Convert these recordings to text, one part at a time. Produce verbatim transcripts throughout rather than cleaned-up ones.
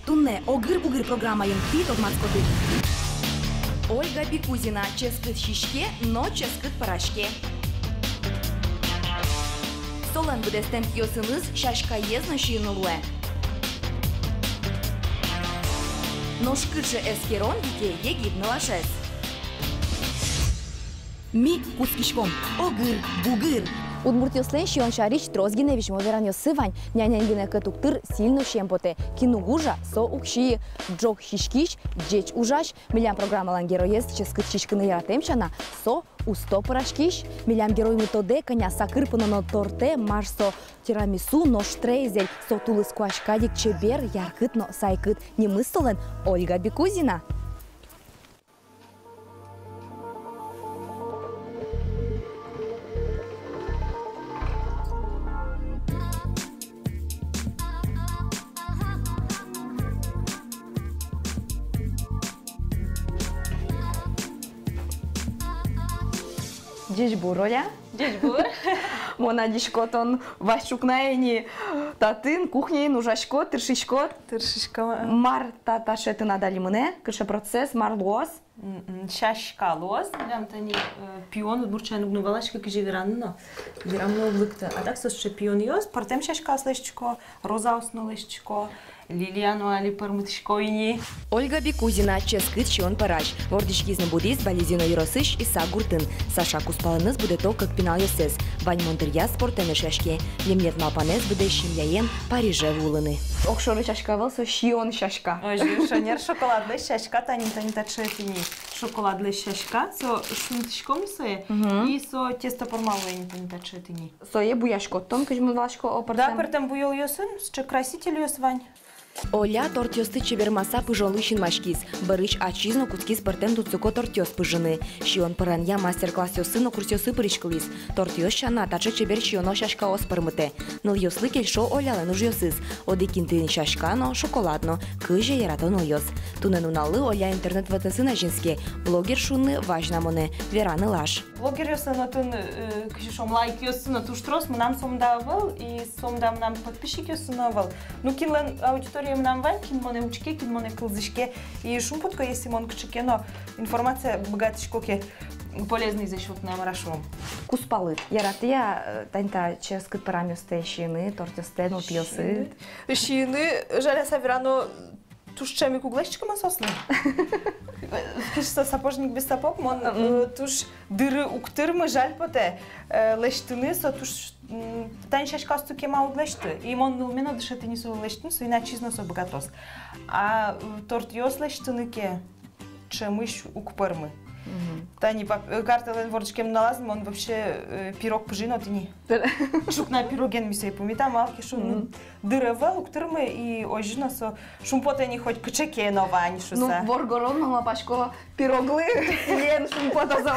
Туннэ «Огыр-бугыр» программаын тӥ тодматскоды: Ольга Бикузина ческыт сиське но ческыт пӧраське. Солэн быдэстэм киосыныз сяськаез но сиыны луэ. Нош кыӵе эскерон вите егит нылашез? Ми кутскиськом. Огыр-бугыр. Удмуртъёслэн сиён сярысь трос гинэ визьмо веранъёссы вань. Нянь-нянь гинэ кӧт уг тыр, сӥль но сием потэ. Кин уг ужа, со уг сиы. Ӝог сиськись — ӟеч ужась. Милям программалэн героез ческыт сиськыны яратэм сяна, со усто пӧраськись. Милям героймы тодэ, кӧня сакыр пононо тортэ, мар со тирамису но штрезель. Со тулыс куазь кадь ик чебер, яркыт но сайкыт. Нимыз солэн Ольга Бикузина. Ӟечбур, Оля. Ӟечбур. Мон адӟисько, тон вазь ӵукна ини татын, кухняын ужаськод, тыршиськод. Тыршисько. Мар та, таӵе тынад али мынэ, кыӵе процесс, мар луоз? М, м, сяська луоз, прям тани, э, пион, удмурт сямен уг но валаськы, кызьы вераны но, верам но уг лыкты. А так со сыӵе пионъёс, пӧртэм сяськаос лэсьтӥсько, розаос но лэсьтӥсько, лилия но али пӧрмытӥсько ини. Ольга Бикузина — ческыт сиён пӧрась. Вордӥськиз но будӥз Балезино ёросысь Иса гуртын. Саша кузпалэныз будэто кык пиналъёсыз. Ваньмон дыръяз спортэн эшъяське. Лемлет малпанэз быдэ семьяен Париже вуылыны. Огшоры сяська ӧвӧл, со сиён сяська. Озьы, шонер шоколадлэсь сяська, тани, тани таӵе тӥни. Шоколадлэсь сяська, со шунтӥськом сое, мгм, и со тесто пӧрмало ини, тани таӵе тӥни. Сое буяськод тон, кызьы мон валасько, о, да, пӧртэм, пӧртэм буёлъёсын, сыӵе красительёс вань. Оля тортъёсты чебермаса пыжонлы синмаськиз. Бӧрысь ачиз но кутскиз пӧртэм тунсыко тортъёс пыжыны. Сиён пӧранъя мастер-классъёсы но курсъёсы пыриськылӥз. Тортъёс сяна, таӵе чебер сиёно сяськаос пӧрмытэ. Нылъёслы кельшо Олялэн ужъёсыз. Одӥг интыын сяська но, шоколад но. Кызьы ярато нылъёс. Туннэ нуналлы Оля интернет вотэсын азинске. Блогер шуыны вазь на монэ, вера нылаш. Блогеръёслэн отын, э, кызьы шуом, лайкъёссы но туж трос, мынам сомында ӧвӧл, и сомында мынам подписчикъёссы но ӧвӧл. Ну, кинлэн аудитория мынам вань, кин монэ учке, кин монэ кылзӥське. И шумпотӥсько, если мон кыӵе ке но информация быгатӥсько ке полезный зэс сётыны, мар-а шуом. Кузпалыд яратэ-а, э, тани та ческыт пӧрамъёстэ сиыны, тортъёстэ, нылпиосыд? Сиыны, жаляса верано, туж ӵем ик уг лэсьтӥськы мон соослы. Кызьы со, сапожник без сапог, мон, э, туж дыры уг тырмы, жаль потэ, э, лэсьтыны, со туж, м, тани сяськаосты кема уд лэсьты. И мон нылме но дышетӥ ни солы лэсьтыны, соин ачиз но со быгатоз. А, э, тортъёс лэсьтыны ке, ӵемысь уг пӧрмы. Мгм. Тани пап-, э, картэлэн вордӥськем нуналаз мон вообще, э, пирог пыжи но тӥни. Пир- Ӵукна пироген ми сое пумитам, малы ке шуоно, мгм, дыр ӧвӧл, уг тырмы, и озьы но со шумпотэ ни, хоть кыӵе ке но вань шуса. Ну, воргорон, мон малпасько, пироглы ен шумпотозы.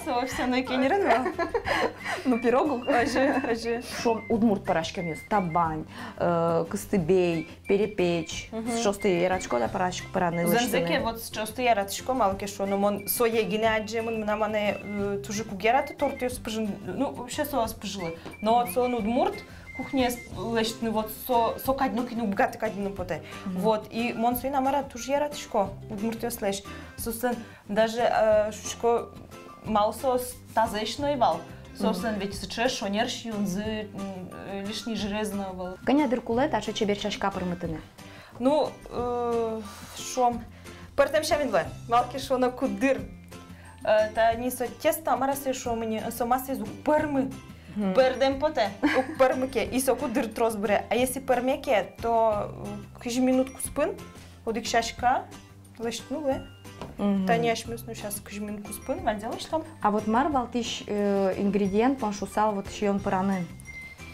Со вовсе но кенерен вал. Ну, пирог ук. Озьы, озьы. Шуом, удмурт пӧраськемъёс: табань, э, кыстыбей, перепеч. Мгм. Сыӵеосты яратӥськод-а пӧраськ-, пӧраны, лэсьтыны? Зэмзэ ке, вот сыӵеосты яратӥсько, малы ке шуоно, мон сое гинэ адӟемын, мынам ане, э, туж ик уг яраты тортъёс пыжыны, ну, вообще соос пыжылы. Но вот солэн удмурт кухняез лэсьтыны, вот со, со кадь нокин уг быгаты, кадь мыным потэ. Мгм. Вот, и мон соин, мар-а, туж яратӥсько удмуртъёслэсь. Соослэн даже, э, шуисько, малы соос тазэсь но ӧй вал. Соослэн ведь сыӵе шонер сиёнзы, м, э, лишний жирез но ӧвӧл. Кӧня дыр кулэ таӵе чебер сяська пӧрмытыны? Ну, э, шуом, пӧртэм сямен вань. Малы ке шуоно, куддыр, э, тани со тесто, мар-а сое шуом ини, со массаез уг пӧрмы. Мгм. Пӧрдэм потэ, уг пӧрмы ке, и соку дыр трос быре. А если пӧрме ке, то, э, кызь минут куспын одӥг сяська лэсьтыны луэ. Мгм. Тани асьмеос но сейчас кызь минут куспын ваньзэ лэсьтом. А вот мар валтӥсь, э, ингредиент, мон шуысал, вот сиён пӧраны?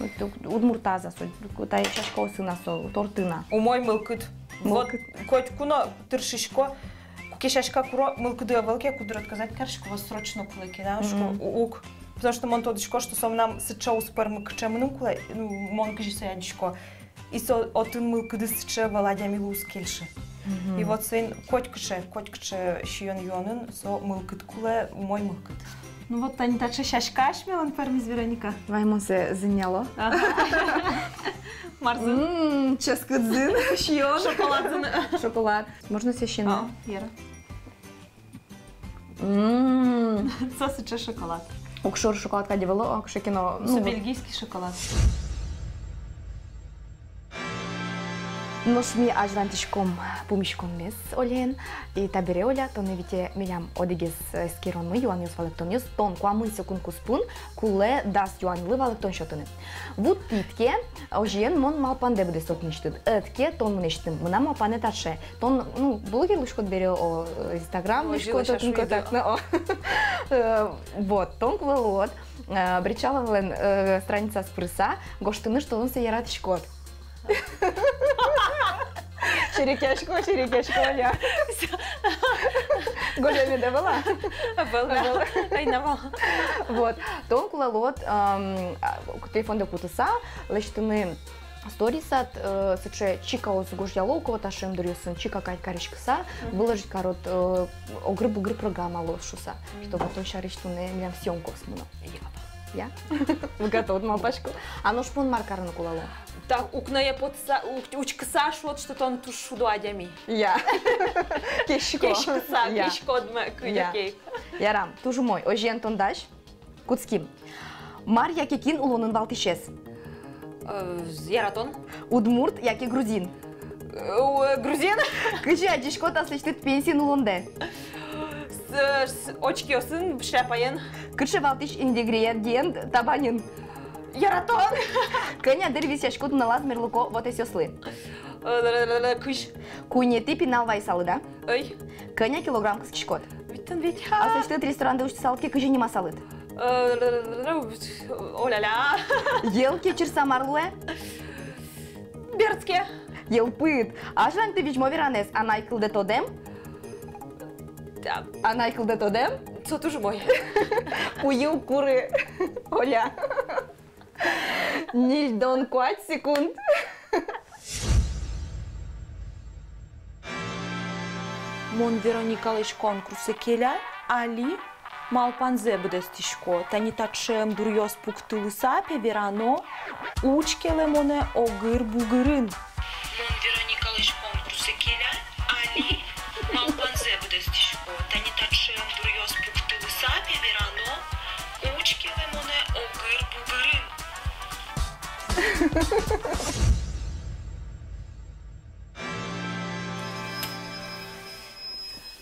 Вот у-, удмуртаз-а со, та сяськаосын-а со, тортын-а? Умой мылкыд. Мылкыд. Вот котьку но тыршисько, куке сяська куро, мылкыды ӧвӧл ке, куддыр отказать карисько, вот срочно кулэ ке, да, шуисько, мгм, у-, уг. Потому что мон тодӥсько, что со мынам сыӵе уз пӧрмы, кыӵе мыным кулэ, ну, мон кызьы сое адӟисько. И со отын мылкыдыз сыӵе вал, адямилы уз кельшы. Мгм. И вот соин котькыӵе, котькыӵе сиён-юонын со мылкыд кулэ, умой мылкыд. Ну вот, тани таӵе сяська асьмелэн пӧрмиз, Вероника. Вай мон сое зынъяло. Ага. Марзын. М, ческыт зын, сиён. Шоколад зын. Шоколад. Можно сыӵе но? А, яра. М. Со сыӵе шоколад. Огшоры шоколад кадь ӧвӧл, огшоры ке но, ну, со вот бельгийский шоколад. Нош ми азьланьтӥськом пумиськонмес Оляен. И табере, Оля, тонэ витё милям одӥгез эскеронмы, юанъёс-валэктонъёс, тон куамын секунд куспын кулэ дас юанлы валэктон сётыны. Вуттӥд ке, озьыен, мон малпандэ быдэсто тынэсьтыд. Ӧд ке, тон мынэсьтым. Мынам малпанэ таӵе. Тон, ну, блогер луиськод бере, о, Инстаграм луиськод, о, ВКонтакте, о. Э, вот, тон кулэ луод, э, Бречаловлэн, э, страницаез пырыса, гожтыны, что тон сое яратӥськод. Серекъясько, серекъясько, Оля. Гожъямед ӧвӧл-а? Ӧвӧл, да. Ӧвӧл. Ӧй на вал. Вот. Тон кулэ луод, ам, а, телефондэ кутыса, лэсьтыны сторисад, э, сыӵе чикаос гожъяло, у кого таӵе ымдуръёсын, чика кадь кариськыса, мгм, выложить карод, э, огыр-бугыр программа луоз шуыса. Мгм. Чтобы тон сярысь туннэ милям съёмкаос мыно. Я. Быгатод, малпасько. А нош мон мар карыны кулэ луо? Так, укное потыса, ук-, учкыса шуод, что тон туж шудо адями. Я. Кесько. Кеськыса, я, кеськод ма, кыдёке. Я. Ярам, туж умой. Озьыен, тон дась. Кутским. Мар яке кин улонын валтӥсез? Э, яратон. Удмурт яке грузин? Э, у-, э, грузин. Кызьы адӟиськод аслэсьтыд пенсиын улондэ? С-, с-, очкиосын, шляпаен. Кыӵе валтӥсь ингредиент табаньын? Яратон. Кӧня дыр висъяськод нуналаз мерлыко вотэсъёслы? Э, лэ-, лэ-, лэ-, лэ-, кызь. Куинетӥ пинал вайысалыд-а? Ӧй. Кӧня килограмм кыскиськод? Витьтон вить. Аслэсьтыд ресторандэ усьтысалыд ке, кызьы нимасалыд? Э, лэ-, лэ-, лэ-, лэ-, о-ля-ля. Йӧл кечырса мар луэ? Берытске. Йӧлпыд. Азьланьты визьмо веранэз: анай кылдэ тодэм. Да. Анай кылдэ тодэм. Со туж умой. Пуйы уг куры. Оля. Ньыльдон куать секунд. Мон Вероникалэсь конкурсэ келяй, али малпанзэ быдэстӥсько. Тани таӵе ымдуръёс пуктылыса, пе, верано: учкелэ монэ огыр-бугырын. Мон Вероникалэсь конкурсэ келяй, али малпанзэ быдэстӥсько. Тани таӵе ымдуръёс пуктылыса, пе, верано: учкелэ монэ огыр-бугырын.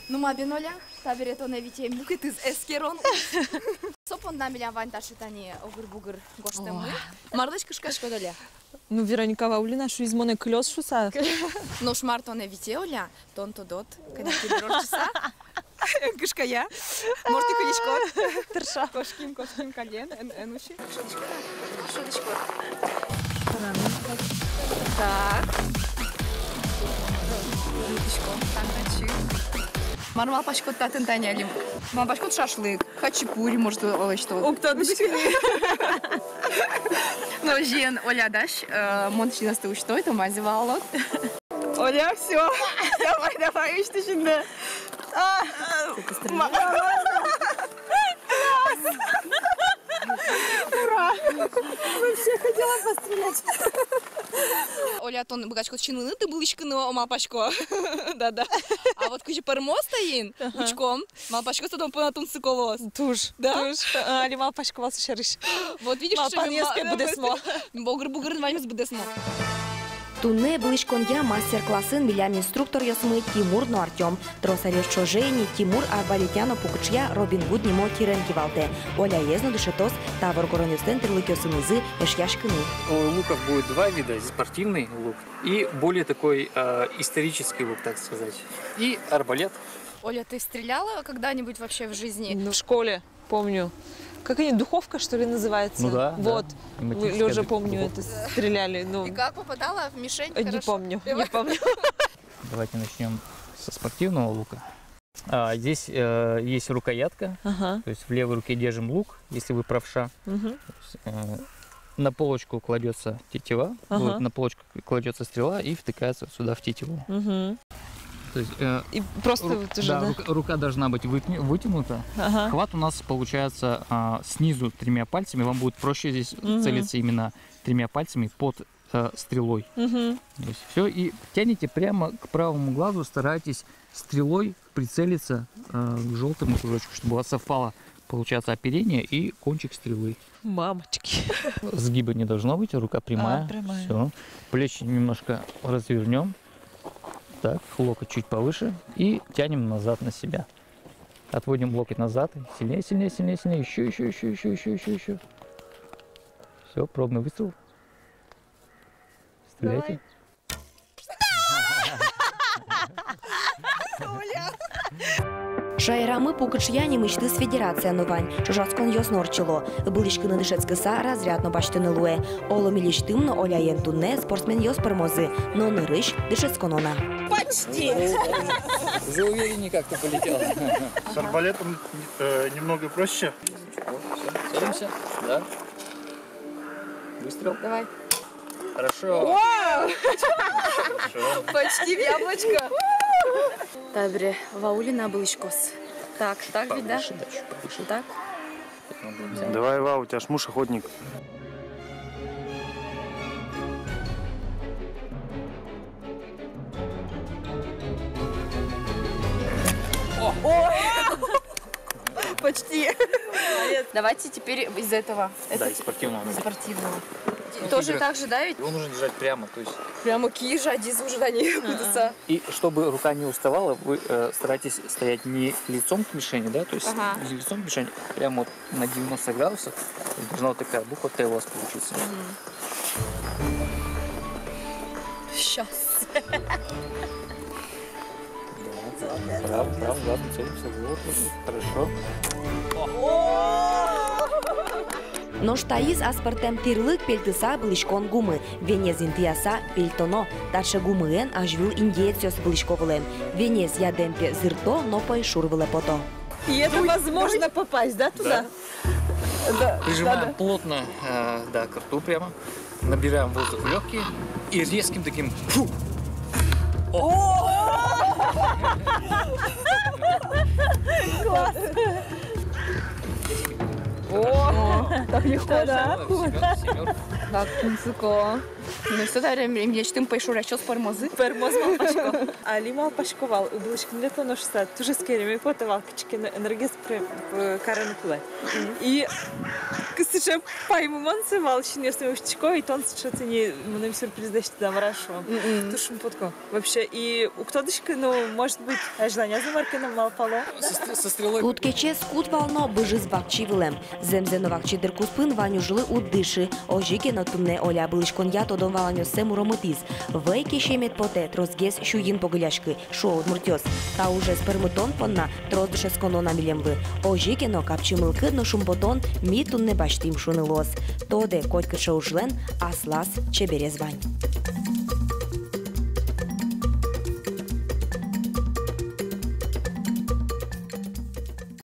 Ну ма, бен, Оля, табере тонэ витё мукетыз эскерон. Со понна милям вань таӵе тани огыр-бугыр гожтэммы. О. Марлэсь кышкаськод, Оля? Ну, Вероника Ваулина шуиз монэ кылёз шуыса. Нош мар тонэ витё, Оля? Тон тодод, кӧня ке дыр ортчыса. Кышкай-а? Может, и кылиськод? Тырша. Кошким, кошким каллен, эн, эн уси. Шудӥськод-а? Шудӥськод. Так. Шудӥськод. Так, значит. Мар малпаськод татын тани али? Малпаськод шашлык, хачапури, может, оло что. Уг тодӥськы ни. Но озьыен, Оля, дась, э, мон тӥ синазты усьто, тон мазэ валалод. Оля, всё. Давай, давай, усьты синме. А, ма-, ура! Вообще хотела пострелять. Оля, тон быгатӥськод синмыныд дыбылӥськыны, о, малпасько. Да, да. А вот кызьы пӧрмоз таин, ага, учком. Малпасько, со тон понна тунсыко луоз. Туж. Да? Туж. А, али малпасько вал со сярысь. Вот видишь, малпанъёс ке быдэсмо. Огыр-бугырын ваньмыз быдэсмо. Туннэ йылпумъяськонъя мастер-классын милям инструкторъёсмы Тимур но Артём. Трос аръёс ӵоже ини Тимур арбалетъя но пукытъя Робин Гуд нимо кирен кивалтэ. Оляез но дышетоз та воргоронъёслэн тӥрлыкъёсынызы эшъяськыны. У луков будет два вида: спортивный лук и более такой, э, исторический лук, так сказать. И арбалет. Оля, ты стреляла когда-нибудь вообще в жизни? Ну, в школе, помню. Как они, духовка, что ли, называется? Ну да, да. Вот. Мы, Лёжа, помню, это стреляли. Ну. И как попадала в мишень? Э, не помню, не помню. Давайте начнём со спортивного лука. А, здесь, э, есть рукоятка. Ага. То есть в левой руке держим лук, если вы правша. Мгм. То есть, э, на полочку кладётся тетива, ага, вот, на полочку кладётся стрела и втыкается сюда в тетиву. Мгм. То есть, э, и просто ру-, вот уже, да, да? Рука, рука должна быть вытя-, вытянута. Ага. Хват у нас получается, а, снизу тремя пальцами. Вам будет проще здесь, мгм, целиться именно тремя пальцами под э, стрелой. Мгм. То есть всё, и тянете прямо к правому глазу, старайтесь стрелой прицелиться, э, к жёлтому кружочку, чтобы у вас совпало, получается, оперение и кончик стрелы. Мамочки. Сгиба не должно быть, рука прямая. А, прямая. Всё. Плечи немножко развернём. Так, локоть чуть повыше и тянем назад на себя. Отводим локоть назад. Сильнее, сильнее, сильнее, сильнее. Ещё, ещё, ещё, ещё, ещё, ещё, ещё. Всё, пробный выстрел. Стреляйте. Давай. Шаерамы пукытъя нимысьтыз федерация но вань. Ӵошатсконъёс но ортчыло. Ыбылӥськыны дышетскыса, разряд но басьтыны луэ. Оло, милесьтым но Оляен туннэ спортсменъёс пӧрмозы, но нырысь дышетсконо на. Почти. Уже увереннее как-то полетел. С арбалетом, э, немного проще. Всё, целимся, да. Выстрел. Давай. Хорошо. Вау! Хорошо. Почти в яблочко. Табере Ваулина ыбылӥськоз. Так, так ведь, да? Повыше, да, чуть повыше. Так. Давай, Вау, у тебя ж муж охотник. О! Почти. Молодец. Давайте теперь из этого. Да, из спортивного ножа. Спортивного. Тоже так же, да, ведь? Его нужно держать прямо, то есть. Прямо киысь адӟиз ужаны кудӥз. И чтобы рука не уставала, вы, э, старайтесь стоять не лицом к мишени, да, то есть, ага, не лицом к мишени, прямо вот на девяносто градусов, и должна вот такая буква Т у вас получиться. Мгм. Щас. Да, да, да, да, да, целимся, вот, вот, вот, хорошо. Нош таиз аспӧртэм тӥрлык пельтыса ыбылӥськон гумы. Венез интыяса пельтоно. Таӵе гумыен азьвыл индеецъёс ыбылӥсько вылэм. Венез ядэм пе зырто но пӧйшур вылэ пото. И это возможно попасть, да, туда? Да. Да, прижимаем плотно, э, да, к рту прямо. Набираем воздух в лёгкие и резким таким фу. О! Класс! О! Так легко, да? Семёр, семёр. Так, тунсыко. Ну что, табере милесьтым пӧйшуръёс пӧрмозы? Пӧрмоз, малпасько. Али малпасько вал, ыбылӥськыны ветлоно шуыса, туж эскереме потэ вал, кыӵе ке но энергиез пре-, э, карыны кулэ. И кызьы сыӵе паймымон со вал, синъёсме усьтӥсько, и тон сыӵе тӥни мыным сюрприз лэсьтӥд, да, мар-а шуом. Мгм. Туж шумпотӥсько. Вообще, и уг тодӥськы, ну, может быть, азьланяз но мар ке но малпало. Со стр-, со стрелой. Куд кечез кут вал но, быжыз вакчи вылэм. Зэмзэ но, вакчи дыр куспын вань ужлы уд дышы. Озьы ке но, туннэ Оля ыбылӥськонъя тодон-валанъёссэ муромытӥз. Вӧй ке сиемед потэ, тросгес сюйын погылляськы, шуо удмуртъёс. Та ужез пӧрмытон понна трос дышетсконо на милемлы. Озьы ке но, капчи мылкыд но шумпотон ми туннэ басьтӥм шуыны луоз. Тодэ, котькыӵе ужлэн аслаз чеберез вань.